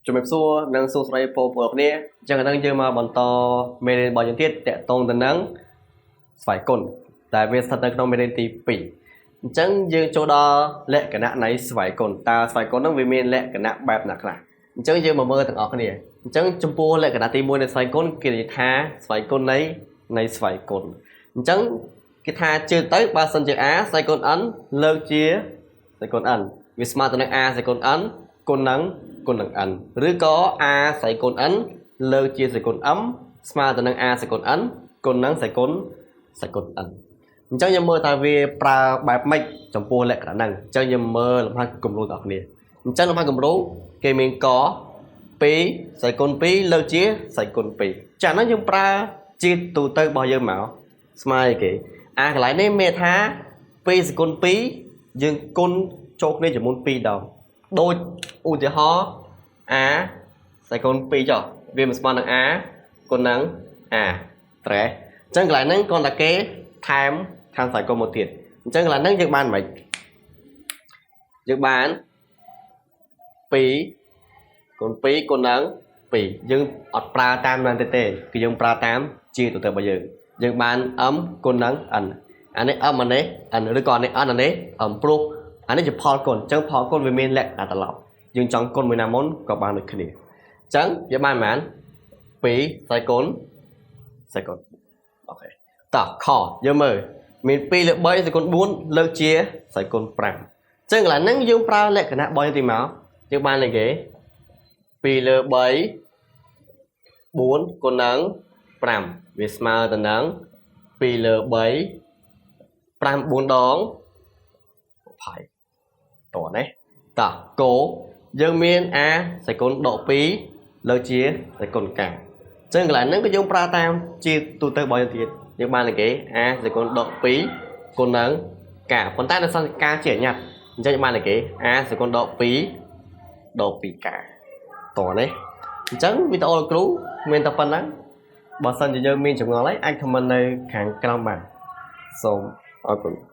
ជំរាបសួរនិងសួស្តីបងប្អូនគ្នាអញ្ចឹងឥឡូវយើងមកបន្តមេរៀនរបស់យើងទៀតតកតងទៅនឹងស្វ័យគុណតែវាស្ថិតនៅក្នុងមេរៀនទី2អញ្ចឹងយើងចូលដល់លក្ខណៈនៃស្វ័យគុណតើស្វ័យគុណហ្នឹងវាមានលក្ខណៈបែបណាខ្លះអញ្ចឹងយើងមកមើលទាំងអស់គ្នាអញ្ចឹងចំពោះលក្ខណៈទី1នៃស្វ័យគុណគេនិយាយថាស្វ័យគុណនៃស្វ័យគុណអញ្ចឹងគេថាជឿទៅបើសិនជា a ស្វ័យគុណ n លើកជាស្វ័យគុណ n វាស្មើទៅនឹង a ស្វ័យគុណ n គុណនឹង n ឬក៏ a ស្វ័យគុណ n លើកជាស្វ័យគុណ m ស្មើទៅនឹង a ស្វ័យគុណ n គុណនឹងស្វ័យគុណស្វ័យគុណ n អញ្ចឹងយើងមើលថាវាប្រើបែបម៉េចចំពោះលក្ខណៈហ្នឹងអញ្ចឹងយើងមើលលំហាត់គំរូទាំងអស់គ្នាអញ្ចឹងលំហាត់គំរូគេមានក2ស្វ័យគុណ2លើកជាស្វ័យគុណ2ចាហ្នឹងយើងប្រើជាទូទៅរបស់យើងមកស្មើអីគេអាកន្លែងនេះមានថា2ស្វ័យគុណ2យើងគុណចូលគ្នាចំនួន2ដងដូចឧទាហរណ៍ a ស្វ័យគុណ2ចុះវាមិនស្មើនឹង a គុណនឹង a ត្រេះអញ្ចឹងកន្លែងហ្នឹងគ្រាន់តែគេថែមខាងស្វ័យគុណមកទៀតអញ្ចឹងកន្លែងហ្នឹងយើងបានមិនយើងបាន2គុណ2គុណនឹង2យើងអត់ប្រើតាមนั้นទេទេគឺយើងប្រើតាមជាទូទៅរបស់យើងយើងបាន m គុណនឹង n អានេះ m អានេះ n ឬក៏អានេះ n អានេះ m ព្រោះអានេះជាផលគុណអញ្ចឹងផលគុណវាមានលក្ខណៈត្រឡប់យើងចង់គុណមួយណាមុនក៏បានដូចគ្នាអញ្ចឹងយើងបានប៉ុន្មាន2ស្វ័យគុណស្វ័យគុណ OK តោះខយើងមើលមាន2លើ3ស្វ័យគុណ4លើកជាស្វ័យគុណ5អញ្ចឹងកន្លែងហ្នឹងយើងប្រើលក្ខណៈរបស់យើងទីមកយើងបានលេខគេ2លើ3 4គុណនឹង5វាស្មើទៅនឹង2លើ3 5 4ដង20តោះនេះតោះគោយើងមាន a ស្វ័យគុណដក2លើកជាស្វ័យគុណកអញ្ចឹងកន្លែងហ្នឹងក៏យើងប្រើតាមជាទូទៅរបស់យើងទៀតយើងបានលេខគេ a ស្វ័យគុណដក2គុណនឹងកប៉ុន្តែនៅសល់កជាអញ្ញត្តិអញ្ចឹងយើងបានលេខគេ a ស្វ័យគុណដក2ដក2កតោះនេះអញ្ចឹងវីដេអូលោកគ្រូមានតែប៉ុណ្ណឹងបើសិនជាយើងមានចម្ងល់អីអាច comment នៅខាងក្រោមបានសូមអរគុណ។